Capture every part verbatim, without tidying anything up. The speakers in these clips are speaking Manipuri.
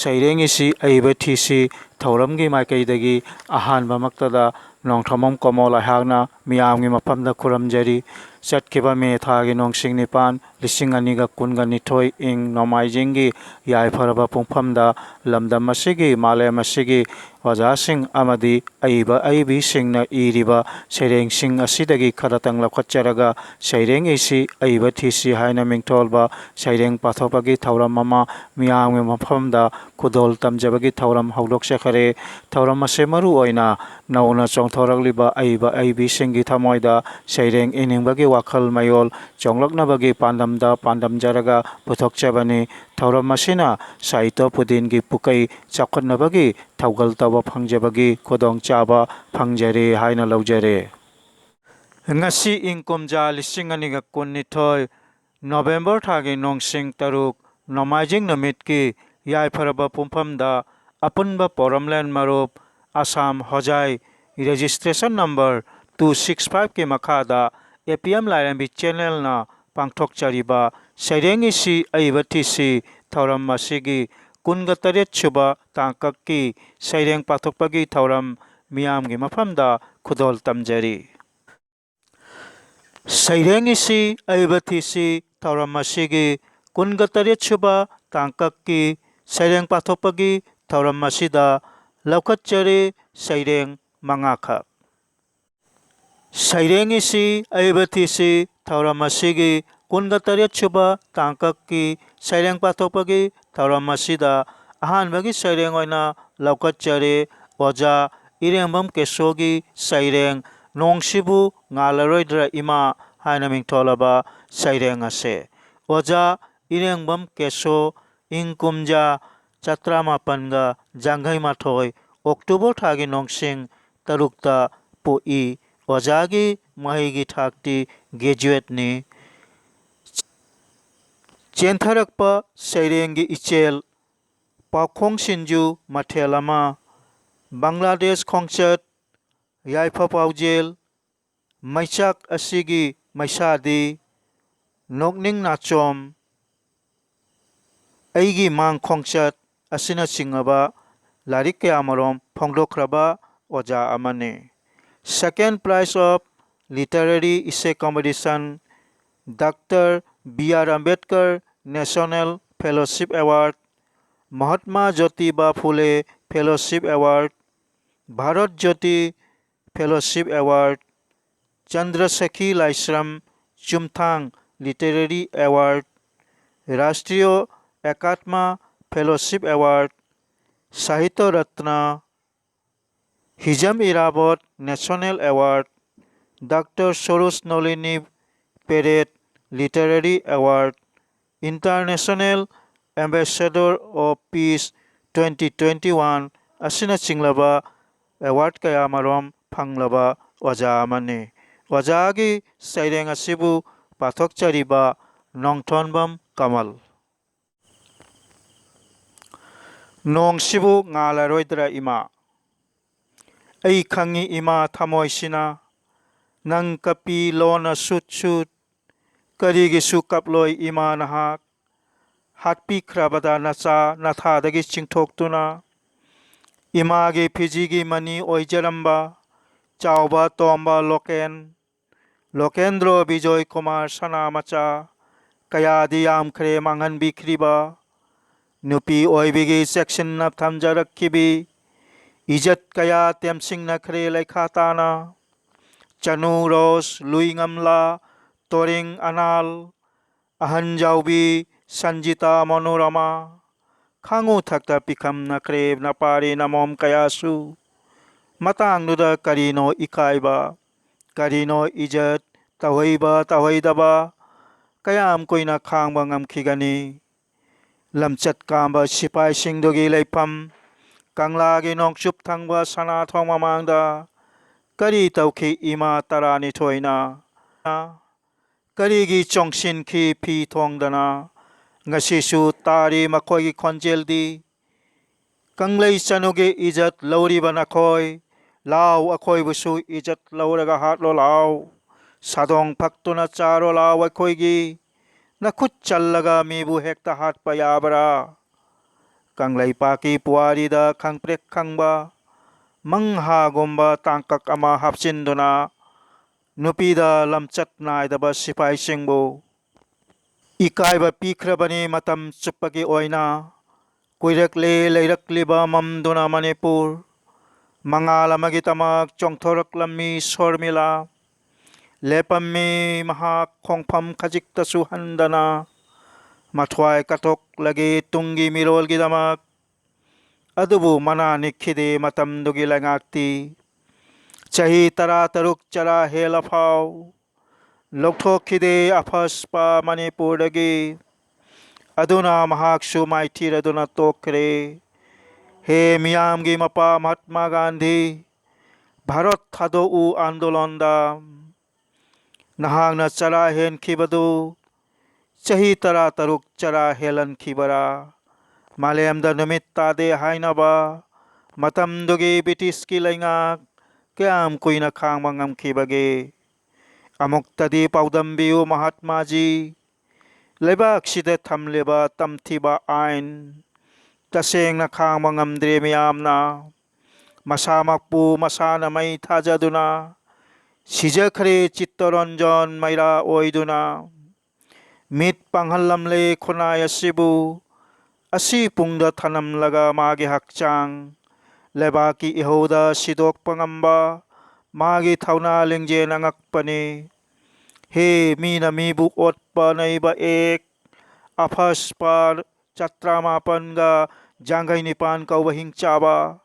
ꯁꯩꯔꯦꯡ ꯏꯁꯤ ꯑꯏꯕ ꯊꯤꯁꯤ ꯊꯧꯔꯝꯒꯤ ꯃꯥꯏꯀꯩꯗꯒꯤ ꯑꯍꯥꯟꯕꯃꯛꯇꯗ ꯅꯣꯡꯊꯣꯝꯕꯝ ꯀꯣꯃꯣꯜ ꯑꯩꯍꯥꯛꯅ ꯃꯤꯌꯥꯝꯒꯤ ꯃꯐꯝꯗ ꯈꯨꯔꯨꯝꯖꯔꯤ꯫ ꯆꯠꯈꯤꯕ ꯃꯦ ꯊꯥꯒꯤ ꯅꯣꯡꯁꯤꯡ ꯅꯤꯄꯥꯟ, ꯂꯤꯁꯤꯡ ꯑꯅꯤꯒ ꯀꯨꯟꯒ ꯅꯤꯊꯣꯏ ꯏꯪ ꯅꯣꯡꯃꯥꯏꯖꯤꯡꯒꯤ ꯌꯥꯏꯐꯔꯕ ꯄꯨꯡꯐꯝꯗ ꯂꯝꯗꯝ ꯑꯁꯤꯒꯤ, ꯃꯥꯂꯦꯝ ꯑꯁꯤꯒꯤ ꯑꯣꯖꯥꯁꯤꯡ ꯑꯃꯗꯤ ꯑꯏꯕ ꯑꯏꯕꯤꯁꯤꯡꯅ ꯏꯔꯤꯕ ꯁꯩꯔꯦꯡꯁꯤꯡ ꯑꯁꯤꯗꯒꯤ ꯈꯔꯇꯪ ꯂꯧꯈꯠꯆꯔꯒ ꯁꯩꯔꯦꯡ ꯏꯁꯤ ꯑꯏꯕ ꯊꯤꯁꯤ ꯍꯥꯏꯅ ꯃꯤꯡꯊꯣꯜꯕ ꯁꯩꯔꯦꯡ ꯄꯥꯊꯣꯛꯄꯒꯤ ꯊꯧꯔꯝ ꯑꯃ ꯃꯤꯌꯥꯝꯒꯤ ꯃꯐꯝꯗ ꯈꯨꯗꯣꯜ ꯇꯝꯖꯕꯒꯤ ꯊꯧꯔꯝ ꯍꯧꯗꯣꯛꯆꯈꯔꯦ꯫ ꯊꯧꯔꯝ ꯑꯁꯤ ꯃꯔꯨ ꯑꯣꯏꯅ ꯅꯧꯅ ꯆꯣꯡꯊꯣꯔꯛꯂꯤꯕ ꯑꯏꯕ ꯑꯏꯕꯤꯁꯤꯡꯒꯤ ꯊꯃꯣꯏꯗ ꯁꯩꯔꯦꯡ ꯏꯅꯤꯡꯕꯒꯤ ꯋꯥꯈꯜ ꯃꯌꯣꯜ ꯆꯣꯡꯂꯛꯅꯕꯒꯤ ꯄꯥꯟꯗꯝꯗ ꯄꯥꯟꯗꯝꯖꯔꯒ ꯄꯨꯊꯣꯛꯆꯕꯅꯤ꯫ ꯊꯧꯔꯝ ꯑꯁꯤꯅ ꯁꯥꯍꯤꯇ꯭ꯌ ꯄꯨꯗꯤꯟꯒꯤ ꯄꯨꯀꯩ ꯆꯥꯎꯈꯠꯅꯕꯒꯤ ꯊꯧꯒꯜ ꯇꯧꯕ ꯐꯪꯖꯕꯒꯤ ꯈꯨꯗꯣꯡꯆꯥꯕ ꯐꯪꯖꯔꯦ ꯍꯥꯏꯅ ꯂꯧꯖꯔꯦ꯫ ꯉꯁꯤ ꯏꯪ ꯀꯨꯝꯖꯥ ꯂꯤꯁꯤꯡ ꯑꯅꯤꯒ ꯀꯨꯟꯅꯤꯊꯣꯏ ꯅꯣꯕꯦꯝꯕꯔ ꯊꯥꯒꯤ ꯅꯣꯡꯁꯤꯡ ꯇꯔꯨꯛ, ꯅꯣꯡꯃꯥꯏꯖꯤꯡ ꯅꯨꯃꯤꯠꯀꯤ ꯌꯥꯏꯐꯔꯕ ꯄꯨꯡꯐꯝꯗ ꯑꯄꯨꯟꯕ ꯄꯣꯔꯝꯂꯦꯟ ꯃꯔꯨꯞ ꯑꯁꯥꯝ ꯍꯣꯖꯥꯏ registration number two six five ꯀꯤ ꯃꯈꯥꯗ A P M ꯂꯥꯏꯔꯦꯝꯕꯤ channel ꯅ ꯄꯥꯡꯊꯣꯛꯆꯔꯤꯕ ꯁꯩꯔꯦꯡ ꯏꯁꯤ ꯑꯏꯕ ꯊꯤꯁꯤ ꯊꯧꯔꯝ ꯑꯁꯤꯒꯤ ꯀꯨꯟꯒ ꯇꯔꯦꯠ ꯁꯨꯕ ꯇꯥꯡꯀꯛꯀꯤ ꯁꯩꯔꯦꯡ ꯄꯥꯊꯣꯛꯄꯒꯤ ꯊꯧꯔꯝ ꯃꯤꯌꯥꯝꯒꯤ ꯃꯐꯝꯗ ꯈꯨꯗꯣꯜ ꯇꯝꯖꯔꯤ꯫ ꯁꯩꯔꯦꯡ ꯏꯁꯤ ꯑꯏꯕ ꯊꯤꯁꯤ ꯊꯧꯔꯝ ꯑꯁꯤꯒꯤ ꯀꯨꯟꯒ ꯇꯔꯦꯠ ꯁꯨꯕ ꯇꯥꯡꯀꯛꯀꯤ ꯁꯩꯔꯦꯡ ꯄꯥꯊꯣꯛꯄꯒꯤ ꯊꯧꯔꯝ ꯑꯁꯤꯗ ꯂꯧꯈꯠꯆꯔꯤ ꯁꯩꯔꯦꯡ ꯃꯉꯥꯈꯛ꯫ ꯁꯩꯔꯦꯡ ꯏꯁꯤ ꯑꯏꯕ ꯊꯤꯁꯤ ꯊꯧꯔꯝ ꯑꯁꯤꯒꯤ ꯀꯨꯟꯒ ꯇꯔꯦꯠ ꯁꯨꯕ ꯇꯥꯡꯀꯛꯀꯤ ꯁꯩꯔꯦꯡ ꯄꯥꯊꯣꯛꯄꯒꯤ ꯊꯧꯔꯝ ꯑꯁꯤꯗ ꯑꯍꯥꯟꯕꯒꯤ ꯁꯩꯔꯦꯡ ꯑꯣꯏꯅ ꯂꯧꯈꯠꯆꯔꯤ ꯑꯣꯖꯥ ꯏꯔꯦꯡꯕꯝ ꯀꯦꯁꯣꯒꯤ ꯁꯩꯔꯦꯡ ꯅꯣꯡꯁꯤꯕꯨ ꯉꯥꯜꯂꯔꯣꯏꯗ꯭ꯔꯥ ꯏꯃꯥ ꯍꯥꯏꯅ ꯃꯤꯡꯊꯣꯜꯂꯕ ꯁꯩꯔꯦꯡ ꯑꯁꯦ꯫ ꯑꯣꯖꯥ ꯏꯔꯦꯡꯕꯝ ꯀꯦꯁꯣ ꯏꯪ ꯀꯨꯝꯖꯥ ꯆꯥꯇ꯭ꯔꯥ ꯃꯥꯄꯟꯒ ꯌꯥꯡꯈꯩ ꯃꯥꯊꯣꯏ ꯑꯣꯛꯇꯣꯕꯔ ꯊꯥꯒꯤ ꯅꯣꯡꯁꯤꯡ ꯇꯔꯨꯛꯇ ꯄꯣꯛꯏ꯫ ꯑꯣꯖꯥꯒꯤ ꯃꯍꯩꯒꯤ ꯊꯥꯛꯇꯤ graduate ꯅꯤ꯫ ꯆꯦꯟꯊꯔꯛꯄ ꯁꯩꯔꯦꯡꯒꯤ ꯏꯆꯦꯜ ꯄꯥꯎꯈꯣꯡ ꯁꯤꯡꯖꯨ ꯃꯊꯦꯜ ꯑꯃ, ꯕꯪꯒ꯭ꯂꯥꯗꯦꯁ ꯈꯣꯡꯆꯠ, ꯌꯥꯏꯐ ꯄꯥꯎꯖꯦꯜ, ꯃꯩꯆꯥꯛ ꯑꯁꯤꯒꯤ ꯃꯩꯁꯥꯗꯤ, ꯅꯣꯛꯅꯤꯡ ꯅꯥꯆꯣꯝ, ꯑꯩꯒꯤ ꯃꯥꯡ ꯈꯣꯡꯆꯠ, ꯑꯁꯤꯅꯆꯤꯡꯉꯕ ꯂꯥꯏꯔꯤꯛ ꯀꯌꯥꯃꯔꯣꯝ ꯐꯣꯡꯗꯣꯛꯈ꯭ꯔꯕ ꯑꯣꯖꯥ ꯑꯃꯅꯤ꯫ Second prize of literary essay competition, Doctor B R Ambedkar National Fellowship Award, Mahatma Jyotiba Phule Fellowship Award, Bharat Jyoti Fellowship Award, Chandrasekhi Laishram Chumthang Literary Award, Rashtriya Ekadmi Fellowship Award, Sahitya Ratna, Hijam Irabot National Award, Doctor Saroj Nalini Parekh Literary Award, International Ambassador of Peace twenty twenty-one ꯑꯁꯤꯅꯆꯤꯡꯂꯕ award ꯀꯌꯥꯃꯔꯣꯝ ꯐꯪꯂꯕ ꯑꯣꯖꯥ ꯑꯃꯅꯤ꯫ ꯑꯣꯖꯥꯒꯤ ꯁꯩꯔꯦꯡ ꯑꯁꯤꯕꯨ ꯄꯥꯊꯣꯛꯆꯔꯤꯕ ꯅꯣꯡꯊꯣꯟꯕꯝ ꯀꯃꯜ꯫ ꯅꯣꯡꯁꯤꯕꯨ ꯉꯥꯜꯂꯔꯣꯏꯗ꯭ꯔꯥ ꯏꯃꯥ? ꯑꯩ ꯈꯪꯉꯤ ꯏꯃꯥ ꯊꯃꯣꯏꯁꯤꯅ ꯅꯪ ꯀꯞꯄꯤ ꯂꯣꯟꯅ ꯁꯨꯠ ꯁꯨꯠ꯫ ꯀꯔꯤꯒꯤꯁꯨ ꯀꯞꯂꯣꯏ ꯏꯃꯥ ꯅꯍꯥꯛ? ꯍꯥꯠꯄꯤꯈ꯭ꯔꯕꯗ ꯅꯆꯥ ꯅꯊꯥꯗꯒꯤ ꯆꯤꯡꯊꯣꯛꯇꯨꯅ ꯏꯃꯥꯒꯤ ꯐꯤꯖꯤꯒꯤ ꯃꯅꯤ ꯑꯣꯏꯖꯔꯝꯕ ꯆꯥꯎꯕ ꯇꯣꯝꯕ ꯂꯣꯀꯦꯟ, ꯂꯣꯀꯦꯟꯗ꯭ꯔꯣ ꯕꯤꯖꯣꯏ ꯀꯨꯃꯥꯔ ꯁꯅꯥ ꯃꯆꯥ ꯀꯌꯥꯗꯤ ꯌꯥꯝꯈ꯭ꯔꯦ ꯃꯥꯡꯍꯟꯕꯤꯈ꯭ꯔꯤꯕ꯫ ꯅꯨꯄꯤ ꯑꯣꯏꯕꯤꯒꯤ ꯆꯦꯛꯁꯤꯟꯅ ꯊꯝꯖꯔꯛꯈꯤꯕꯤ ꯏꯖꯠ ꯀꯌꯥ ꯇꯦꯝꯁꯤꯡꯅꯈ꯭ꯔꯦ ꯂꯩꯈꯥ ꯇꯥꯅ꯫ ꯆꯅꯨ ꯔꯣꯁ, ꯂꯨꯏ ꯉꯝꯂꯥ, ꯇꯣꯔꯤꯡ ꯑꯅꯥꯜ, ꯑꯍꯟ ꯖꯥꯎꯕꯤ, ꯁꯟꯖꯤꯇꯥ, ꯃꯅꯣꯔꯃꯥ, ꯈꯥꯉꯨ ꯊꯛꯇ ꯄꯤꯈꯝꯅꯈ꯭ꯔꯦ ꯅꯄꯥꯔꯤ ꯅꯃꯣꯝ ꯀꯌꯥꯁꯨ꯫ ꯃꯇꯥꯡꯗꯨꯗ ꯀꯔꯤꯅꯣ ꯏꯀꯥꯏꯕ, ꯀꯔꯤꯅꯣ ꯏꯖꯠ, ꯇꯧꯍꯩꯕ, ꯇꯧꯍꯩꯗꯕ, ꯀꯌꯥꯝ ꯀꯨꯏꯅ ꯈꯥꯡꯕ ꯉꯝꯈꯤꯒꯅꯤ? ꯂꯝꯆꯠ ꯀꯥꯝꯕ ꯁꯤꯐꯥꯏꯁꯤꯡꯗꯨꯒꯤ ꯂꯩꯐꯝ ꯀꯪꯂꯥꯒꯤ ꯅꯣꯡꯆꯨꯞ ꯊꯪꯕ ꯁꯅꯥꯊꯣꯡ ꯃꯃꯥꯡꯗ ꯀꯔꯤ ꯇꯧꯈꯤ ꯏꯃꯥ ꯇꯔꯥꯅꯤꯊꯣꯏꯅ? ꯀꯔꯤꯒꯤ ꯆꯣꯡꯁꯤꯟꯈꯤ ꯐꯤ ꯊꯣꯡꯗꯅ? ꯉꯁꯤꯁꯨ ꯇꯥꯔꯤ ꯃꯈꯣꯏꯒꯤ ꯈꯣꯟꯖꯦꯜꯗꯤ꯫ ꯀꯪꯂꯩ ꯆꯅꯨꯒꯤ ꯏꯖꯠ ꯂꯧꯔꯤꯕ ꯅꯈꯣꯏ, ꯂꯥꯎ ꯑꯩꯈꯣꯏꯕꯨꯁꯨ ꯏꯖꯠ ꯂꯧꯔꯒ ꯍꯥꯠꯂꯣ ꯂꯥꯎ꯫ ꯁꯥꯗꯣꯡ ꯐꯛꯇꯨꯅ ꯆꯥꯔꯣ ꯂꯥꯎ ꯑꯩꯈꯣꯏꯒꯤ꯫ ꯅꯈꯨꯠ ꯆꯜꯂꯒ ꯃꯤꯕꯨ ꯍꯦꯛꯇ ꯍꯥꯠꯄ ꯌꯥꯕ꯭ꯔꯥ? ꯀꯪꯂꯩꯄꯥꯛꯀꯤ ꯄꯨꯋꯥꯔꯤꯗ ꯈꯪꯄ꯭ꯔꯦꯛ ꯈꯪꯕ ꯃꯪꯍꯥꯒꯨꯝꯕ ꯇꯥꯡꯀꯛ ꯑꯃ ꯍꯥꯞꯆꯤꯟꯗꯨꯅ ꯅꯨꯄꯤꯗ ꯂꯝꯆꯠ ꯅꯥꯏꯗꯕ ꯁꯤꯐꯥꯏꯁꯤꯡꯕꯨ ꯏꯀꯥꯏꯕ ꯄꯤꯈ꯭ꯔꯕꯅꯤ꯫ ꯃꯇꯝ ꯆꯨꯞꯄꯒꯤ ꯑꯣꯏꯅ ꯀꯨꯏꯔꯛꯂꯦ ꯂꯩꯔꯛꯂꯤꯕ ꯃꯝꯗꯨꯅ ꯃꯅꯤꯄꯨꯔ꯫ ꯃꯉꯥꯜ ꯑꯃꯒꯤꯗꯃꯛ ꯆꯣꯡꯊꯣꯔꯛꯂꯝꯃꯤ ꯁꯣꯔꯃꯤꯂꯥ꯫ ꯂꯦꯞꯄꯝꯃꯤ ꯃꯍꯥꯛ ꯈꯣꯡꯐꯝ ꯈꯖꯤꯛꯇꯁꯨ ꯍꯟꯗꯅ꯫ ꯃꯊ꯭ꯋꯥꯏ ꯀꯠꯊꯣꯛꯂꯒꯦ ꯇꯨꯡꯒꯤ ꯃꯤꯔꯣꯜꯒꯤꯗꯃꯛ꯫ ꯑꯗꯨꯕꯨ ꯃꯅꯥ ꯅꯤꯛꯈꯤꯗꯦ ꯃꯇꯝꯗꯨꯒꯤ ꯂꯩꯉꯥꯛꯇꯤ꯫ ꯆꯍꯤ ꯇꯔꯥ ꯇꯔꯨꯛ ꯆꯔꯥ ꯍꯦꯜꯂꯐꯥꯎ ꯂꯧꯊꯣꯛꯈꯤꯗꯦ ꯑꯐꯁꯄꯥ ꯃꯅꯤꯄꯨꯔꯗꯒꯤ꯫ ꯑꯗꯨꯅ ꯃꯍꯥꯛꯁꯨ ꯃꯥꯏꯊꯤꯔꯗꯨꯅ ꯇꯣꯛꯈ꯭ꯔꯦ꯫ ꯍꯦ ꯃꯤꯌꯥꯝꯒꯤ ꯃꯄꯥ ꯃꯍꯥꯠꯃꯥ ꯒꯥꯟꯙꯤ, ꯚꯥꯔꯠ ꯊꯥꯗꯣꯛꯎ ꯑꯥꯟꯗꯣꯂꯟꯗ꯫ ꯅꯍꯥꯛꯅ ꯆꯔꯥ ꯍꯦꯟꯈꯤꯕꯗꯨ ꯆꯍꯤ ꯇꯔꯥ ꯇꯔꯨꯛ ꯆꯔꯥ ꯍꯦꯜꯍꯟꯈꯤꯕꯔꯥ? ꯃꯥꯂꯦꯝꯗ ꯅꯨꯃꯤꯠ ꯇꯥꯗꯦ ꯍꯥꯏꯅꯕ ꯃꯇꯝꯗꯨꯒꯤ ꯕ꯭ꯔꯤꯇꯤꯁꯀꯤ ꯂꯩꯉꯥꯛ ꯀꯌꯥꯝ ꯀꯨꯏꯅ ꯈꯥꯡꯕ ꯉꯝꯈꯤꯕꯒꯦ? ꯑꯃꯨꯛꯇꯗꯤ ꯄꯥꯎꯗꯝꯕꯤꯌꯨ ꯃꯍꯥꯠꯃꯥꯖꯤ꯫ ꯂꯩꯕꯥꯛꯁꯤꯗ ꯊꯝꯂꯤꯕ ꯇꯝꯊꯤꯕ ꯑꯥꯏꯟ ꯇꯁꯦꯡꯅ ꯈꯥꯡꯕ ꯉꯝꯗ꯭ꯔꯦ ꯃꯤꯌꯥꯝꯅ꯫ ꯃꯁꯥꯃꯛꯄꯨ ꯃꯁꯥꯅ ꯃꯩ ꯊꯥꯖꯗꯨꯅ ꯁꯤꯖꯈ꯭ꯔꯦ ꯆꯤꯠꯇꯔꯟꯖꯟ ꯃꯩꯔꯥ ꯑꯣꯏꯗꯨꯅ꯫ ꯃꯤꯠ ꯄꯥꯡꯍꯜꯂꯝꯂꯦ ꯈꯨꯟꯅꯥꯏ ꯑꯁꯤꯕꯨ꯫ ꯑꯁꯤ ꯄꯨꯡꯗ ꯊꯅꯝꯂꯒ ꯃꯥꯒꯤ ꯍꯛꯆꯥꯡ ꯂꯩꯕꯥꯛꯀꯤ ꯏꯍꯧꯗ ꯁꯤꯗꯣꯛꯄ ꯉꯝꯕ ꯃꯥꯒꯤ ꯊꯧꯅꯥ ꯂꯤꯡꯖꯦꯜ ꯑꯉꯛꯄꯅꯤ꯫ ꯍꯦ ꯃꯤꯅ ꯃꯤꯕꯨ ꯑꯣꯠꯄ ꯅꯩꯕ ꯑꯦꯛ ꯑꯐꯁꯄꯥ ꯆꯥꯇ꯭ꯔꯥ ꯃꯥꯄꯟꯒ ꯌꯥꯡꯈꯩ ꯅꯤꯄꯥꯟ ꯀꯧꯕ ꯍꯤꯡꯆꯥꯕ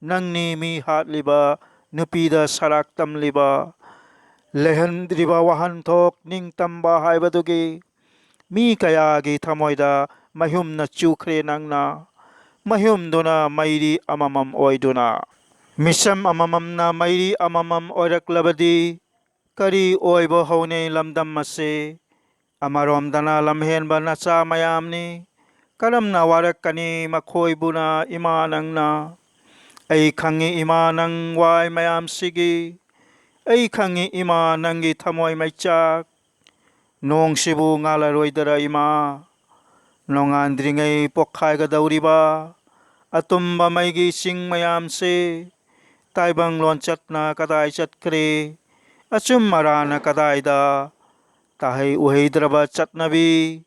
ꯅꯪꯅꯤ꯫ ꯃꯤ ꯍꯥꯠꯂꯤꯕ ꯅꯨꯄꯤꯗ ꯁꯔꯥꯛ ꯇꯝꯂꯤꯕ ꯂꯩꯍꯟꯗ꯭ꯔꯤꯕ ꯋꯥꯍꯟꯊꯣꯛ ꯅꯤꯡꯇꯝꯕ ꯍꯥꯏꯕꯗꯨꯒꯤ ꯃꯤ ꯀꯌꯥꯒꯤ ꯊꯃꯣꯏꯗ ꯃꯩꯍꯨꯝꯅ ꯆꯨꯈ꯭ꯔꯦ ꯅꯪꯅ꯫ ꯃꯩꯍꯨꯝꯗꯨꯅ ꯃꯩꯔꯤ ꯑꯃꯃꯝ ꯑꯣꯏꯗꯨꯅ ꯃꯤꯁꯝ ꯑꯃꯃꯝꯅ ꯃꯩꯔꯤ ꯑꯃꯃꯝ ꯑꯣꯏꯔꯛꯂꯕꯗꯤ ꯀꯔꯤ ꯑꯣꯏꯕ ꯍꯧꯅꯩ ꯂꯝꯗꯝ ꯑꯁꯤ? ꯑꯃꯔꯣꯝꯗꯅ ꯂꯝꯍꯦꯟꯕ ꯅꯆꯥ ꯃꯌꯥꯝꯅꯤ꯫ ꯀꯔꯝꯅ ꯋꯥꯔꯛꯀꯅꯤ ꯃꯈꯣꯏꯕꯨꯅ ꯏꯃꯥ ꯅꯪꯅ? ꯑꯩ ꯈꯪꯉꯤ ꯏꯃꯥ ꯅꯪ ꯋꯥꯏ ꯃꯌꯥꯝꯁꯤꯒꯤ꯫ ꯑꯩ ꯈꯪꯉꯤ ꯏꯃꯥ ꯅꯪꯒꯤ ꯊꯃꯣꯏ ꯃꯩꯆꯥꯛ꯫ ꯅꯣꯡꯁꯤꯕꯨ ꯉꯥꯜꯂꯔꯣꯏꯗꯔ ꯏꯃꯥ? ꯅꯣꯡꯉꯥꯟꯗ꯭ꯔꯤꯉꯩ ꯄꯣꯛꯈꯥꯏꯒꯗꯧꯔꯤꯕ ꯑꯇꯨꯝꯕ ꯃꯩꯒꯤ ꯆꯤꯡ ꯃꯌꯥꯝꯁꯦ ꯇꯥꯏꯕꯪ ꯂꯣꯟꯆꯠꯅ ꯀꯗꯥꯏ ꯆꯠꯈ꯭ꯔꯦ? ꯑꯆꯨꯝ ꯑꯔꯥꯟꯅ ꯀꯗꯥꯏꯗ? ꯇꯥꯍꯩ ꯎꯍꯩꯗ꯭ꯔꯕ ꯆꯠꯅꯕꯤ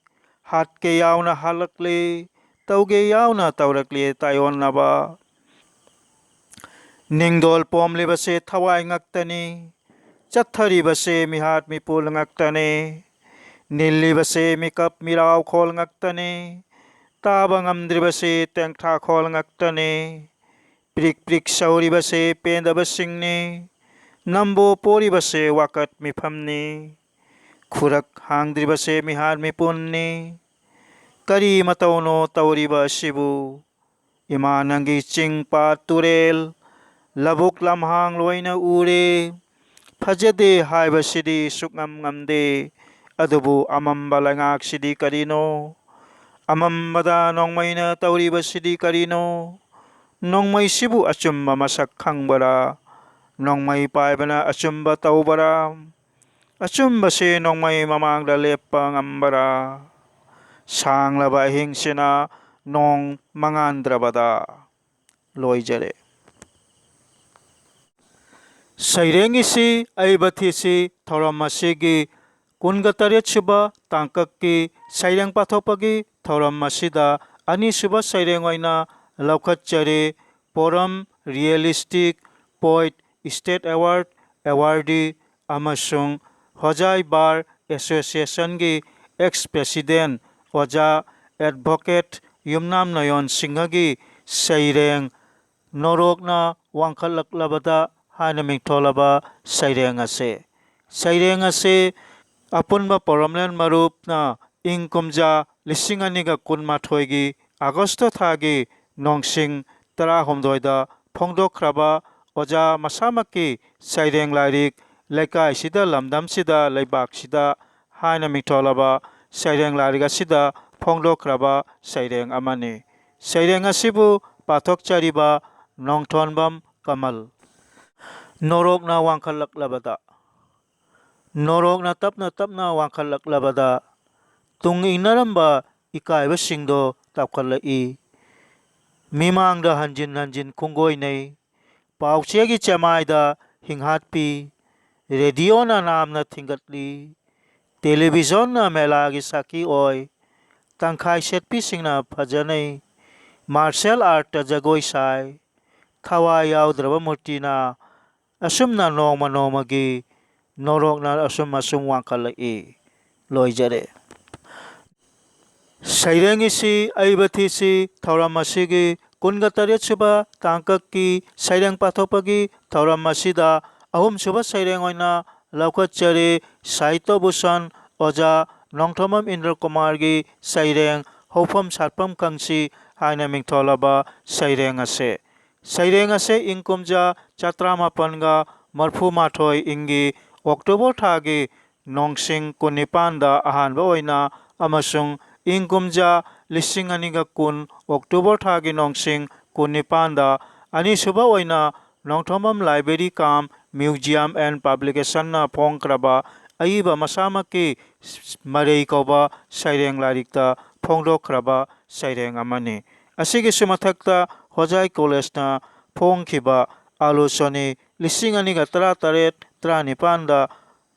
ꯍꯥꯠꯀꯦ ꯌꯥꯎꯅ ꯍꯥꯠꯂꯛꯂꯦ, ꯇꯧꯒꯦ ꯌꯥꯎꯅ ꯇꯧꯔꯛꯂꯦ ꯇꯥꯏꯑꯣꯟꯅꯕ꯫ ꯅꯤꯡꯗꯣꯜ ꯄꯣꯝꯂꯤꯕꯁꯦ ꯊꯋꯥꯏ ꯉꯛꯇꯅꯤ, ꯆꯠꯊꯔꯤꯕꯁꯦ ꯃꯤꯍꯥꯠ ꯃꯤꯄꯨꯜ ꯉꯛꯇꯅꯤ, ꯅꯤꯜꯂꯤꯕꯁꯦ ꯃꯤꯀꯞ ꯃꯤꯔꯥꯎꯈꯣꯜ ꯉꯛꯇꯅꯤ, ꯇꯥꯕ ꯉꯝꯗ꯭ꯔꯤꯕꯁꯦ ꯇꯦꯡꯊꯥꯈꯣꯜ ꯉꯛꯇꯅꯤ꯫ ꯄ꯭ꯔꯤꯛ ꯄ꯭ꯔꯤꯛ ꯁꯧꯔꯤꯕꯁꯦ ꯄꯦꯟꯗꯕꯁꯤꯡꯅꯤ, ꯅꯝꯕꯣ ꯄꯣꯔꯤꯕꯁꯦ ꯋꯥꯀꯠ ꯃꯤꯐꯝꯅꯤ, ꯈꯨꯔꯛ ꯍꯥꯡꯗ꯭ꯔꯤꯕꯁꯦ ꯃꯤꯍꯥꯠ ꯃꯤꯄꯨꯟꯅꯤ꯫ ꯀꯔꯤ ꯃꯇꯧꯅꯣ ꯇꯧꯔꯤꯕ ꯑꯁꯤꯕꯨ? ꯏꯃꯥ ꯅꯪꯒꯤ ꯆꯤꯡ ꯄꯥꯠ ꯇꯨꯔꯦꯜ, ꯂꯧꯕꯨꯛ ꯂꯝꯍꯥꯡ ꯂꯣꯏꯅ ꯎꯔꯦ꯫ ꯐꯖꯗꯦ ꯍꯥꯏꯕꯁꯤꯗꯤ ꯁꯨꯛꯉꯝ ꯉꯝꯗꯦ꯫ ꯑꯗꯨꯕꯨ ꯑꯃꯝꯕ ꯂꯩꯉꯥꯛꯁꯤꯗꯤ ꯀꯔꯤꯅꯣ? ꯑꯃꯝꯕꯗ ꯅꯣꯡꯃꯩꯅ ꯇꯧꯔꯤꯕꯁꯤꯗꯤ ꯀꯔꯤꯅꯣ? ꯅꯣꯡꯃꯩꯁꯤꯕꯨ ꯑꯆꯨꯝꯕ ꯃꯁꯛ ꯈꯪꯕꯔꯥ? ꯅꯣꯡꯃꯩ ꯄꯥꯏꯕꯅ ꯑꯆꯨꯝꯕ ꯇꯧꯕꯔꯥ? ꯑꯆꯨꯝꯕꯁꯦ ꯅꯣꯡꯃꯩ ꯃꯃꯥꯡꯗ ꯂꯦꯞꯄ ꯉꯝꯕꯔꯥ? ꯁꯥꯡꯂꯕ ꯑꯍꯤꯡꯁꯤꯅ ꯅꯣꯡ ꯃꯉꯥꯟꯗ꯭ꯔꯕꯗ꯫ ꯂꯣꯏꯖꯔꯦ꯫ ꯁꯩꯔꯦꯡ ꯏꯁꯤ ꯑꯏꯕ ꯊꯤꯁꯤ ꯊꯧꯔꯝ ꯑꯁꯤꯒꯤ ꯀꯨꯟꯒ ꯇꯔꯦꯠ ꯁꯨꯕ ꯇꯥꯡꯀꯛꯀꯤ ꯁꯩꯔꯦꯡ ꯄꯥꯊꯣꯛꯄꯒꯤ ꯊꯧꯔꯝ ꯑꯁꯤꯗ ꯑꯅꯤꯁꯨꯕ ꯁꯩꯔꯦꯡ ꯑꯣꯏꯅ ꯂꯧꯈꯠꯆꯔꯤ꯫ ꯄꯣꯔꯝ ꯔꯤꯌꯦꯂꯤꯁꯇꯤꯛ ꯄꯣꯏꯠ ꯁ꯭ꯇꯦꯠ ꯑꯦꯋꯥꯔꯗ ꯑꯦꯋꯥꯔꯗꯤ ꯑꯃꯁꯨꯡ ꯍꯣꯖꯥꯏ ꯕꯥꯔ ꯑꯦꯁꯣꯁꯤꯌꯦꯁꯟꯒꯤ ꯑꯦꯛꯁ ꯄ꯭ꯔꯦꯁꯤꯗꯦꯟ ꯑꯣꯖꯥ ꯑꯦꯗꯚꯣꯀꯦꯠ ꯌꯨꯝꯅꯥꯝ ꯅꯣꯌꯣꯟ ꯁꯤꯡꯍꯒꯤ ꯁꯩꯔꯦꯡ ꯅꯣꯔꯣꯛꯅ ꯋꯥꯡꯈꯠꯂꯛꯂꯕꯗ ꯍꯥꯏꯅ ꯃꯤꯡꯊꯣꯜꯂꯕ ꯁꯩꯔꯦꯡ ꯑꯁꯤ, ꯁꯩꯔꯦꯡ ꯑꯁꯤ ꯑꯄꯨꯟꯕ ꯄꯣꯔꯝꯂꯦꯟ ꯃꯔꯨꯞꯅ ꯏꯪ ꯀꯨꯝꯖꯥ ꯂꯤꯁꯤꯡ ꯑꯅꯤꯒ ꯀꯨꯟꯃꯥꯊꯣꯏꯒꯤ ꯑꯥꯒꯁꯇ ꯊꯥꯒꯤ ꯅꯣꯡꯁꯤꯡ ꯇꯔꯥꯍꯨꯝꯗꯣꯏꯗ ꯐꯣꯡꯗꯣꯛꯈ꯭ꯔꯕ ꯑꯣꯖꯥ ꯃꯁꯥꯃꯛꯀꯤ ꯁꯩꯔꯦꯡ ꯂꯥꯏꯔꯤꯛ ꯂꯩꯀꯥꯏꯁꯤꯗ ꯂꯝꯗꯝꯁꯤꯗ ꯂꯩꯕꯥꯛꯁꯤꯗ ꯍꯥꯏꯅ ꯃꯤꯡꯊꯣꯜꯂꯕ ꯁꯩꯔꯦꯡ ꯂꯥꯏꯔꯤꯛ ꯑꯁꯤꯗ ꯐꯣꯡꯗꯣꯛꯈ꯭ꯔꯕ ꯁꯩꯔꯦꯡ ꯑꯃꯅꯤ꯫ ꯁꯩꯔꯦꯡ ꯑꯁꯤꯕꯨ ꯄꯥꯊꯣꯛꯆꯔꯤꯕ ꯅꯣꯡꯊꯣꯟꯕꯝ ꯀꯃꯜ꯫ ꯅꯣꯔꯣꯛꯅ ꯋꯥꯡꯈꯠꯂꯛꯂꯕꯗ, ꯅꯣꯔꯣꯛꯅ ꯇꯞꯅ ꯇꯞꯅ ꯋꯥꯡꯈꯠꯂꯛꯂꯕꯗ, ꯇꯨꯡ ꯏꯟꯅꯔꯝꯕ ꯏꯀꯥꯏꯕꯁꯤꯡꯗꯣ ꯇꯞꯈꯠꯂꯛꯏ꯫ ꯃꯤꯃꯥꯡꯗ ꯍꯟꯖꯤꯟ ꯍꯟꯖꯤꯟ ꯈꯣꯡꯒꯣꯏꯅꯩ꯫ ꯄꯥꯎꯆꯦꯒꯤ ꯆꯦꯃꯥꯏꯗ ꯍꯤꯡꯍꯥꯠꯄꯤ꯫ ꯔꯦꯗꯤꯑꯣꯅ ꯅꯥꯝꯅ ꯊꯤꯡꯒꯠꯂꯤ꯫ ꯇꯦꯂꯤꯚꯤꯖꯟꯅ ꯃꯦꯂꯥꯒꯤ ꯁꯥꯈꯤ ꯑꯣꯏ꯫ ꯇꯪꯈꯥꯏ ꯁꯦꯠꯄꯤꯁꯤꯡꯅ ꯐꯖꯅꯩ꯫ ꯃꯥꯔꯁꯦꯜ ꯑꯥꯔꯠꯇ ꯖꯒꯣꯏ ꯁꯥꯏ꯫ ꯊꯋꯥꯏ ꯌꯥꯎꯗ꯭ꯔꯕ ꯃꯨꯔꯇꯤꯅ ꯑꯁꯨꯝꯅ ꯅꯣꯡꯃ ꯅꯣꯡꯃꯒꯤ ꯅꯣꯔꯣꯛꯅ ꯑꯁꯨꯝ ꯑꯁꯨꯝ ꯋꯥꯡꯈꯠꯂꯛꯏ꯫ ꯂꯣꯏꯖꯔꯦ꯫ ꯁꯩꯔꯦꯡ ꯏꯁꯤ ꯑꯏꯕ ꯊꯤꯁꯤ ꯊꯧꯔꯝ ꯑꯁꯤꯒꯤ ꯀꯨꯟꯒ ꯇꯔꯦꯠ ꯁꯨꯕ ꯇꯥꯡꯀꯛꯀꯤ ꯁꯩꯔꯦꯡ ꯄꯥꯊꯣꯛꯄꯒꯤ ꯊꯧꯔꯝ ꯑꯁꯤꯗ ꯑꯍꯨꯝ ꯁꯨꯕ ꯁꯩꯔꯦꯡ ꯑꯣꯏꯅ ꯂꯧꯈꯠꯆꯔꯤ꯫ ꯁꯥꯍꯤꯇ꯭ꯌ ꯚꯨꯁꯟ ꯑꯣꯖꯥ ꯅꯣꯡꯊꯣꯝꯕꯝ ꯏꯟꯗ꯭ꯔ ꯀꯨꯃꯥꯔꯒꯤ ꯁꯩꯔꯦꯡ ꯍꯧꯐꯝ ꯁꯥꯠꯐꯝ ꯈꯪꯁꯤ ꯍꯥꯏꯅ ꯃꯤꯡꯊꯣꯜꯂꯕ ꯁꯩꯔꯦꯡ ꯑꯁꯦ꯫ ꯁꯩꯔꯦꯡ ꯑꯁꯦ ꯏꯪ ꯀꯨꯝꯖꯥ ꯆꯥꯇ꯭ꯔꯥꯃꯥꯄꯟꯒ ꯃꯔꯐꯨ ꯃꯥꯊꯣꯏ ꯏꯪꯒꯤ ꯑꯣꯛꯇꯣꯕꯔ ꯊꯥꯒꯤ ꯅꯣꯡꯁꯤꯡ ꯀꯨꯟꯅꯤꯄꯥꯟꯗ ꯑꯍꯥꯟꯕ ꯑꯣꯏꯅ ꯑꯃꯁꯨꯡ ꯏꯪ ꯀꯨꯝꯖꯥ ꯂꯤꯁꯤꯡ ꯑꯅꯤꯒ ꯀꯨꯟ ꯑꯣꯛꯇꯣꯕꯔ ꯊꯥꯒꯤ ꯅꯣꯡꯁꯤꯡ ꯀꯨꯟꯅꯤꯄꯥꯟꯗ ꯑꯅꯤꯁꯨꯕ ꯑꯣꯏꯅ Nongthombam library cum museum and ꯄꯕ꯭ꯂꯤꯀꯦꯁꯟꯅ ꯐꯣꯡꯈ꯭ꯔꯕ ꯑꯏꯕ ꯃꯁꯥꯃꯛꯀꯤ ꯃꯔꯩ ꯀꯧꯕ ꯁꯩꯔꯦꯡ ꯂꯥꯏꯔꯤꯛꯇ ꯐꯣꯡꯗꯣꯛꯈ꯭ꯔꯕ ꯁꯩꯔꯦꯡ ꯑꯃꯅꯤ꯫ ꯑꯁꯤꯒꯤꯁꯨ ꯃꯊꯛꯇ ꯍꯣꯖꯥꯏ ꯀꯣꯂꯦꯖꯅ ꯐꯣꯡꯈꯤꯕ ꯑꯥꯂꯣꯆꯅꯤ ꯂꯤꯁꯤꯡ ꯑꯅꯤꯒ ꯇꯔꯥꯇꯔꯦꯠ ꯇꯔꯥꯅꯤꯄꯥꯟꯗ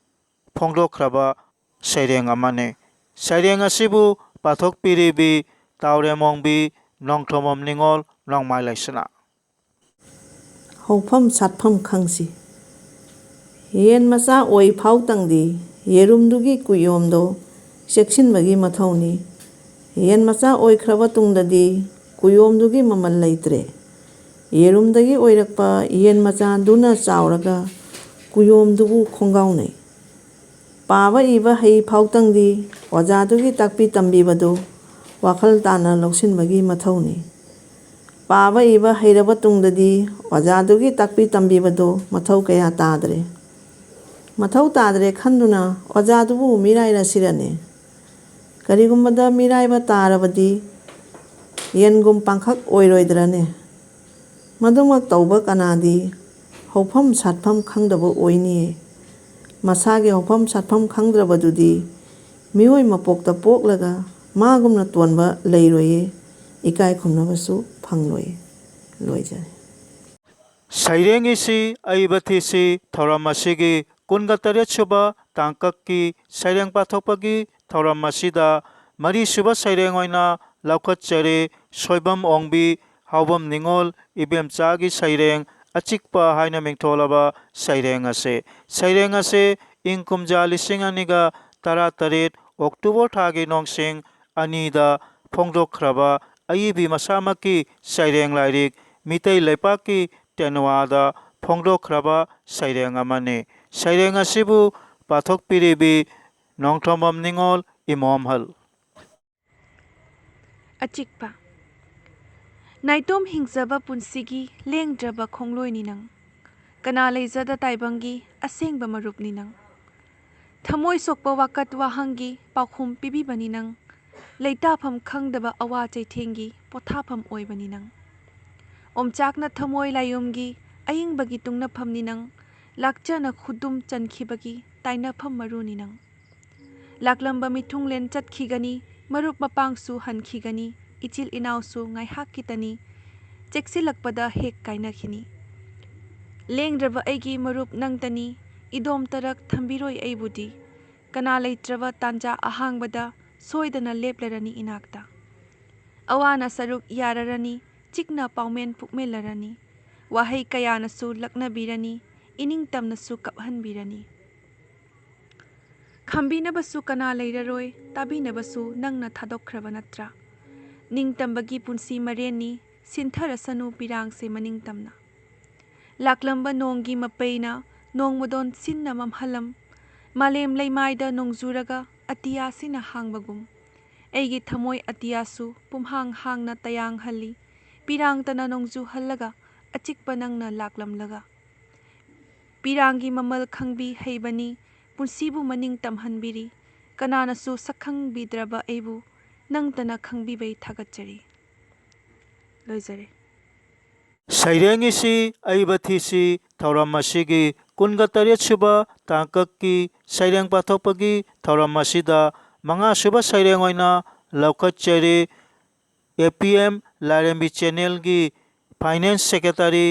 ꯐꯣꯡꯗꯣꯛꯈ꯭ꯔꯕ ꯁꯩꯔꯦꯡ ꯑꯃꯅꯤ꯫ ꯁꯩꯔꯦꯡ ꯑꯁꯤꯕꯨ ꯄꯥꯊꯣꯛꯄꯤꯔꯤꯕꯤ ꯇꯥꯎꯔꯦꯝꯃꯣꯡꯕꯤ ꯅꯣꯡꯊꯣꯝꯕꯝ ꯅꯤꯉꯣꯜ ꯅꯣꯡꯃꯥꯏ ꯂꯩꯁꯅꯥ꯫ ꯍꯧꯐꯝ ꯁꯥꯠꯐꯝ ꯈꯪꯁꯤ꯫ ꯌꯦꯟ ꯃꯆꯥ ꯑꯣꯏ ꯐꯥꯎꯇꯪꯗꯤ ꯌꯦꯔꯨꯝꯗꯨꯒꯤ ꯀꯨꯌꯣꯝꯗꯣ ꯆꯦꯛꯁꯤꯟꯕꯒꯤ ꯃꯊꯧꯅꯤ꯫ ꯌꯦꯟ ꯃꯆꯥ ꯑꯣꯏꯈ꯭ꯔꯕ ꯇꯨꯡꯗꯗꯤ ꯀꯨꯌꯣꯝꯗꯨꯒꯤ ꯃꯃꯜ ꯂꯩꯇ꯭ꯔꯦ꯫ ꯌꯦꯔꯨꯝꯗꯒꯤ ꯑꯣꯏꯔꯛꯄ ꯌꯦꯟ ꯃꯆꯥꯗꯨꯅ ꯆꯥꯎꯔꯒ ꯀꯨꯌꯣꯝꯗꯨꯕꯨ ꯈꯣꯡꯒꯥꯎꯅꯩ꯫ ꯄꯥꯕ ꯏꯕ ꯍꯩ ꯐꯥꯎꯇꯪꯗꯤ ꯑꯣꯖꯥꯗꯨꯒꯤ ꯇꯥꯛꯄꯤ ꯇꯝꯕꯤꯕꯗꯨ ꯋꯥꯈꯜ ꯇꯥꯅ ꯂꯧꯁꯤꯟꯕꯒꯤ ꯃꯊꯧꯅꯤ꯫ ꯄꯥꯕ ꯏꯕ ꯍꯩꯔꯕ ꯇꯨꯡꯗꯗꯤ ꯑꯣꯖꯥꯗꯨꯒꯤ ꯇꯥꯛꯄꯤ ꯇꯝꯕꯤꯕꯗꯨ ꯃꯊꯧ ꯀꯌꯥ ꯇꯥꯗ꯭ꯔꯦ꯫ ꯃꯊꯧ ꯇꯥꯗ꯭ꯔꯦ ꯈꯟꯗꯨꯅ ꯑꯣꯖꯥꯗꯨꯕꯨ ꯃꯤꯔꯥꯏꯔꯁꯤꯔꯅꯦ? ꯀꯔꯤꯒꯨꯝꯕꯗ ꯃꯤꯔꯥꯏꯕ ꯇꯥꯔꯕꯗꯤ ꯌꯦꯟꯒꯨꯝ ꯄꯥꯡꯈꯛ ꯑꯣꯏꯔꯣꯏꯗ꯭ꯔꯅꯦ? ꯃꯗꯨꯃꯛ ꯇꯧꯕ ꯀꯅꯥꯗꯤ ꯍꯧꯐꯝ ꯁꯥꯠꯐꯝ ꯈꯪꯗꯕ ꯑꯣꯏꯅꯤꯌꯦ꯫ ꯃꯁꯥꯒꯤ ꯍꯧꯐꯝ ꯁꯥꯠꯐꯝ ꯈꯪꯗ꯭ꯔꯕꯗꯨꯗꯤ ꯃꯤꯑꯣꯏ ꯃꯄꯣꯛꯇ ꯄꯣꯛꯂꯒ ꯃꯥꯒꯨꯝꯅ ꯇꯣꯟꯕ ꯂꯩꯔꯣꯏꯌꯦ, ꯏꯀꯥꯏ ꯈꯨꯝꯅꯕꯁꯨ ꯐꯪꯂꯣꯏꯌꯦ꯫ ꯂꯣꯏꯖꯔꯦ꯫ ꯁꯩꯔꯦꯡ ꯏꯁꯤ ꯑꯏꯕ ꯊꯤꯁꯤ ꯊꯧꯔꯝ ꯑꯁꯤꯒꯤ ꯀꯨꯟꯒ ꯇꯔꯦꯠ ꯁꯨꯕ ꯇꯥꯡꯀꯛꯀꯤ ꯁꯩꯔꯦꯡ ꯄꯥꯊꯣꯛꯄꯒꯤ ꯊꯧꯔꯝ ꯑꯁꯤꯗ ꯃꯔꯤꯁꯨꯕ ꯁꯩꯔꯦꯡ ꯑꯣꯏꯅ ꯂꯧꯈꯠꯆꯔꯤ꯫ ꯁꯣꯏꯕꯝ ꯑꯣꯡꯕꯤ, ꯍꯥꯎꯕꯝ ꯅꯤꯉꯣꯜ ꯏꯕꯦꯝꯆꯥꯒꯤ ꯁꯩꯔꯦꯡ ꯑꯆꯤꯛꯄ ꯍꯥꯏꯅ ꯃꯤꯡꯊꯣꯜꯂꯕ ꯁꯩꯔꯦꯡ ꯑꯁꯤ, ꯁꯩꯔꯦꯡ ꯑꯁꯤ ꯏꯪ ꯀꯨꯝꯖꯥ ꯂꯤꯁꯤꯡ ꯑꯅꯤꯒ ꯇꯔꯥꯇꯔꯦꯠ ꯑꯣꯛꯇꯣꯕꯔ ꯊꯥꯒꯤ ꯅꯣꯡꯁꯤꯡ ꯑꯅꯤꯗ ꯐꯣꯡꯗꯣꯛꯈ꯭ꯔꯕ ꯑꯏꯕꯤ ꯃꯁꯥꯃꯛꯀꯤ ꯁꯩꯔꯦꯡ ꯂꯥꯏꯔꯤꯛ ꯃꯤꯇꯩ ꯂꯩꯄꯥꯛꯀꯤ ꯇꯦꯅꯋꯥꯗ ꯐꯣꯡꯗꯣꯛꯈ꯭ꯔꯕ ꯁꯩꯔꯦꯡ ꯑꯃꯅꯤ꯫ ꯁꯩꯔꯦꯡ ꯑꯁꯤꯕꯨ ꯄꯥꯊꯣꯛꯄꯤꯔꯤꯕꯤ ꯅꯣꯡꯊꯣꯝꯕꯝ ꯅꯤꯉꯣꯜ ꯏꯃꯣꯝꯍꯜ꯫ ꯑꯆꯤꯛꯄ꯫ ꯅꯥꯏꯇꯣꯝ ꯍꯤꯡꯖꯕ ꯄꯨꯟꯁꯤꯒꯤ ꯂꯦꯡꯗ꯭ꯔꯕ ꯈꯣꯡꯂꯣꯏꯅꯤ ꯅꯪ꯫ ꯀꯅꯥ ꯂꯩꯖꯗ ꯇꯥꯏꯕꯪꯒꯤ ꯑꯁꯦꯡꯕ ꯃꯔꯨꯞꯅꯤ ꯅꯪ꯫ ꯊꯃꯣꯏ ꯁꯣꯛꯄ ꯋꯥꯀꯠ ꯋꯥꯍꯪꯒꯤ ꯄꯥꯎꯈꯨꯝ ꯄꯤꯕꯤꯕꯅꯤ ꯅꯪ꯫ ꯂꯩꯇꯥꯐꯝ ꯈꯪꯗꯕ ꯑꯋꯥ ꯆꯩꯊꯦꯡꯒꯤ ꯄꯣꯊꯥꯐꯝ ꯑꯣꯏꯕꯅꯤ ꯅꯪ꯫ ꯑꯣꯝꯆꯥꯛꯅ ꯊꯃꯣꯏ ꯂꯥꯏꯌꯨꯝꯒꯤ ꯑꯏꯪꯕꯒꯤ ꯇꯨꯡꯅꯐꯝꯅꯤ ꯅꯪ꯫ ꯂꯥꯛꯆꯅ ꯈꯨꯗꯨꯝ ꯆꯟꯈꯤꯕꯒꯤ ꯇꯥꯏꯅꯐꯝ ꯃꯔꯨꯅꯤ ꯅꯪ꯫ ꯂꯥꯛꯂꯝꯕ ꯃꯤꯊꯨꯡꯂꯦꯟ ꯆꯠꯈꯤꯒꯅꯤ, ꯃꯔꯨꯞ ꯃꯄꯥꯡꯁꯨ ꯍꯟꯈꯤꯒꯅꯤ, ꯏꯆꯤꯜ ꯏꯅꯥꯎꯁꯨ ꯉꯥꯏꯍꯥꯛꯀꯤꯇꯅꯤ꯫ ꯆꯦꯛꯁꯤꯜꯂꯛꯄꯗ ꯍꯦꯛ ꯀꯥꯏꯅꯈꯤꯅꯤ꯫ ꯂꯦꯡꯗ꯭ꯔꯕ ꯑꯩꯒꯤ ꯃꯔꯨꯞ ꯅꯪꯇꯅꯤ, ꯏꯗꯣꯝ ꯇꯔꯛ ꯊꯝꯕꯤꯔꯣꯏ ꯑꯩꯕꯨꯗꯤ꯫ ꯀꯅꯥ ꯂꯩꯇ꯭ꯔꯕ ꯇꯥꯟꯖꯥ ꯑꯍꯥꯡꯕꯗ ꯁꯣꯏꯗꯅ ꯂꯦꯞꯂꯔꯅꯤ ꯏꯅꯥꯛꯇ꯫ ꯑꯋꯥꯅ ꯁꯔꯨꯛ ꯌꯥꯔꯔꯅꯤ, ꯆꯤꯛꯅ ꯄꯥꯎꯃꯦꯟ ꯄꯨꯛꯃꯦꯜꯂꯔꯅꯤ꯫ ꯋꯥꯍꯩ ꯀꯌꯥꯅꯁꯨ ꯂꯛꯅꯕꯤꯔꯅꯤ, ꯏꯅꯤꯡꯇꯝꯅꯁꯨ ꯀꯞꯍꯟꯕꯤꯔꯅꯤ꯫ ꯈꯥꯝꯕꯤꯅꯕꯁꯨ ꯀꯅꯥ ꯂꯩꯔꯔꯣꯏ, ꯇꯥꯕꯤꯅꯕꯁꯨ ꯅꯪꯅ ꯊꯥꯗꯣꯛꯈ꯭ꯔꯕ ꯅꯠꯇ꯭ꯔꯥ? ꯅꯤꯡꯇꯝꯕꯒꯤ ꯄꯨꯟꯁꯤ ꯃꯔꯦꯟꯅꯤ, ꯁꯤꯟꯊꯔꯁꯅꯨ ꯄꯤꯔꯥꯡꯁꯦ ꯃꯅꯤꯡ ꯇꯝꯅ꯫ ꯂꯥꯛꯂꯝꯕ ꯅꯣꯡꯒꯤ ꯃꯄꯩꯅ ꯅꯣꯡꯃꯗꯣꯟ ꯁꯤꯟꯅ ꯃꯝꯍꯜꯂꯝ꯫ ꯃꯥꯂꯦꯝ ꯂꯩꯃꯥꯏꯗ ꯅꯣꯡꯖꯨꯔꯒ ꯑꯇꯤꯌꯥꯁꯤꯅ ꯍꯥꯡꯕꯒꯨꯝ꯫ ꯑꯩꯒꯤ ꯊꯃꯣꯏ ꯑꯇꯤꯌꯥꯁꯨ ꯄꯨꯝꯍꯥꯡ ꯍꯥꯡꯅ ꯇꯌꯥꯡꯍꯜꯂꯤ꯫ ꯄꯤꯔꯥꯡꯇꯅ ꯅꯣꯡꯖꯨꯍꯜꯂꯒ ꯑꯆꯤꯛꯄ ꯅꯪꯅ ꯂꯥꯛꯂꯝꯂꯒ꯫ ꯄꯤꯔꯥꯡꯒꯤ ꯃꯃꯜ ꯈꯪꯕꯤ ꯍꯩꯕꯅꯤ, ꯄꯨꯟꯁꯤꯕꯨ ꯃꯅꯤꯡ ꯇꯝꯍꯟꯕꯤꯔꯤ꯫ ꯀꯅꯥꯅꯁꯨ ꯁꯛꯈꯪꯕꯤꯗ꯭ꯔꯕ ꯑꯩꯕꯨ ꯅꯪꯇꯅ ꯈꯪꯕꯤꯕꯩ ꯊꯥꯒꯠꯆꯔꯤ꯫ ꯂꯣꯏꯖꯔꯦ꯫ ꯁꯩꯔꯦꯡ ꯏꯁꯤ ꯑꯏꯕ ꯊꯤꯁꯤ ꯊꯧꯔꯝ ꯑꯁꯤꯒꯤ ꯀꯨꯟꯒ ꯇꯔꯦꯠ ꯁꯨꯕ ꯇꯥꯡꯀꯛꯀꯤ ꯁꯩꯔꯦꯡ ꯄꯥꯊꯣꯛꯄꯒꯤ ꯊꯧꯔꯝ ꯑꯁꯤꯗ ꯃꯉꯥ ꯁꯨꯕ ꯁꯩꯔꯦꯡ ꯑꯣꯏꯅ ꯂꯧꯈꯠꯆꯔꯤ꯫ ꯑꯦ ꯄꯤ ꯑꯦꯝ ꯂꯥꯏꯔꯦꯝꯕꯤ ꯆꯦꯅꯦꯜꯒꯤ ꯐꯥꯏꯅꯥꯟꯁ ꯁꯦꯀ꯭ꯔꯦꯇꯔꯤ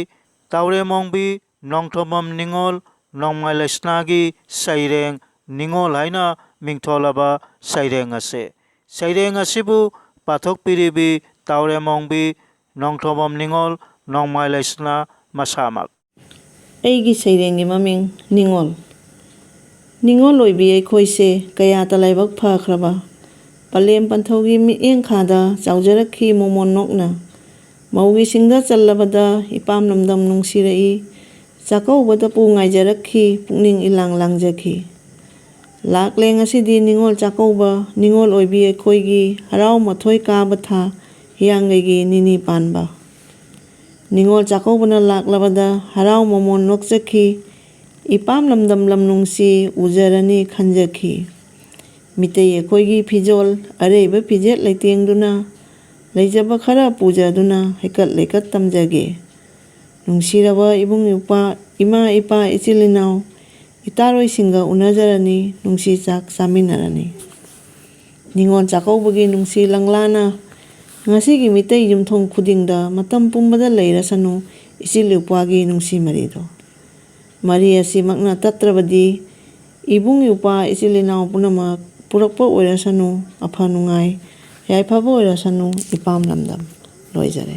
ꯇꯥꯎꯔꯦꯝ ꯑꯣꯡꯕꯤ, ꯅꯣꯡꯊꯣꯝꯕꯝ ꯅꯤꯉꯣꯜ, ꯅꯣꯡꯃꯥꯏ ꯂꯩꯁꯅꯥꯒꯤ ꯁꯩꯔꯦꯡ ꯅꯤꯉꯣꯜ ꯍꯥꯏꯅ ꯃꯤꯡꯊꯣꯜꯂꯕ ꯁꯩꯔꯦꯡ ꯑꯁꯤ꯫ ꯁꯩꯔꯦꯡ ꯑꯁꯤꯕꯨ ꯄꯥꯊꯣꯛꯄꯤꯔꯤꯕꯤ ꯇꯥꯎꯔꯦꯝ ꯑꯣꯡꯕꯤ, ꯅꯣꯡꯊꯣꯝꯕꯝ ꯅꯤꯉꯣꯜ, ꯅꯣꯡꯃꯥꯏ ꯂꯩꯁꯅꯥ ꯃꯁꯥꯃꯛ꯫ ꯑꯩꯒꯤ ꯁꯩꯔꯦꯡꯒꯤ ꯃꯃꯤꯡ ꯅꯤꯉꯣꯜ꯫ ꯅꯤꯉꯣꯜ ꯑꯣꯏꯕꯤ ꯑꯩꯈꯣꯏꯁꯦ ꯀꯌꯥꯇ ꯂꯥꯏꯕꯛ ꯐꯈ꯭ꯔꯕ꯫ ꯄꯂꯦꯝ ꯄꯟꯊꯧꯒꯤ ꯃꯤꯠꯌꯦꯡꯈꯥꯗ ꯆꯥꯎꯖꯔꯛꯈꯤ ꯃꯣꯃꯣꯟ ꯅꯣꯛꯅ꯫ ꯃꯧꯒꯤ ꯁꯤꯡꯗ ꯆꯜꯂꯕꯗ ꯏꯄꯥꯝ ꯂꯝꯗꯝ ꯅꯨꯡꯁꯤꯔꯛꯏ꯫ ꯆꯥꯛꯀꯧꯕꯗ ꯄꯨ ꯉꯥꯏꯖꯔꯛꯈꯤ ꯄꯨꯛꯅꯤꯡ ꯏꯂꯥꯡ ꯂꯥꯡꯖꯈꯤ꯫ ꯂꯥꯛꯂꯦ ꯉꯁꯤꯗꯤ ꯅꯤꯉꯣꯜ ꯆꯥꯛꯀꯧꯕ, ꯅꯤꯉꯣꯜ ꯑꯣꯏꯕꯤ ꯑꯩꯈꯣꯏꯒꯤ ꯍꯔꯥꯎ ꯃꯊꯣꯏ ꯀꯥꯕ ꯊꯥ, ꯍꯤꯌꯥꯡꯒꯩꯒꯤ ꯅꯤꯅꯤ ꯄꯥꯟꯕ꯫ ꯅꯤꯉꯣꯜ ꯆꯥꯛꯀꯧꯕꯅ ꯂꯥꯛꯂꯕꯗ ꯍꯔꯥꯎ ꯃꯃꯣꯟ ꯅꯣꯛꯆꯈꯤ꯫ ꯏꯄꯥꯝ ꯂꯝꯗꯝ ꯂꯝ ꯅꯨꯡꯁꯤ ꯎꯖꯔꯅꯤ ꯈꯟꯖꯈꯤ꯫ ꯃꯤꯇꯩ ꯑꯩꯈꯣꯏꯒꯤ ꯐꯤꯖꯣꯜ ꯑꯔꯩꯕ ꯐꯤꯖꯦꯠ ꯂꯩꯇꯦꯡꯗꯨꯅ, ꯂꯩꯖꯕ ꯈꯔ ꯄꯨꯖꯗꯨꯅ ꯍꯩꯀꯠ ꯂꯩꯀꯠ ꯇꯝꯖꯒꯦ꯫ ꯅꯨꯡꯁꯤꯔꯕ ꯏꯕꯨꯡ ꯏꯄ꯭ꯋꯥ, ꯏꯃꯥ ꯏꯄꯥ, ꯏꯆꯤꯜ ꯏꯅꯥꯎ, ꯏꯇꯥꯔꯣꯏꯁꯤꯡꯒ ꯎꯅꯖꯔꯅꯤ, ꯅꯨꯡꯁꯤ ꯆꯥꯛ ꯆꯥꯃꯤꯟꯅꯔꯅꯤ꯫ ꯅꯤꯉꯣꯜ ꯆꯥꯛꯀꯧꯕꯒꯤ ꯅꯨꯡꯁꯤ ꯂꯪꯂꯥꯅ ꯉꯁꯤꯒꯤ ꯃꯤꯇꯩ ꯌꯨꯝꯊꯣꯡ ꯈꯨꯗꯤꯡꯗ ꯃꯇꯝ ꯄꯨꯝꯕꯗ ꯂꯩꯔꯁꯅꯨ ꯏꯆꯤꯜ ꯏꯄ꯭ꯋꯥꯒꯤ ꯅꯨꯡꯁꯤ ꯃꯔꯤꯗꯣ꯫ ꯃꯔꯤ ꯑꯁꯤꯃꯛꯅ ꯇꯠꯇ꯭ꯔꯕꯗꯤ ꯏꯕꯨꯡ ꯏꯄ꯭ꯋꯥ ꯏꯆꯤꯜ ꯏꯅꯥꯎ ꯄꯨꯝꯅꯃꯛ ꯄꯨꯔꯛꯄ ꯑꯣꯏꯔꯁꯅꯨ ꯑꯐ ꯅꯨꯡꯉꯥꯏ, ꯌꯥꯏꯐꯕ ꯑꯣꯏꯔꯁꯅꯨ ꯏꯄꯥꯝ ꯂꯝꯗꯝ꯫ ꯂꯣꯏꯖꯔꯦ꯫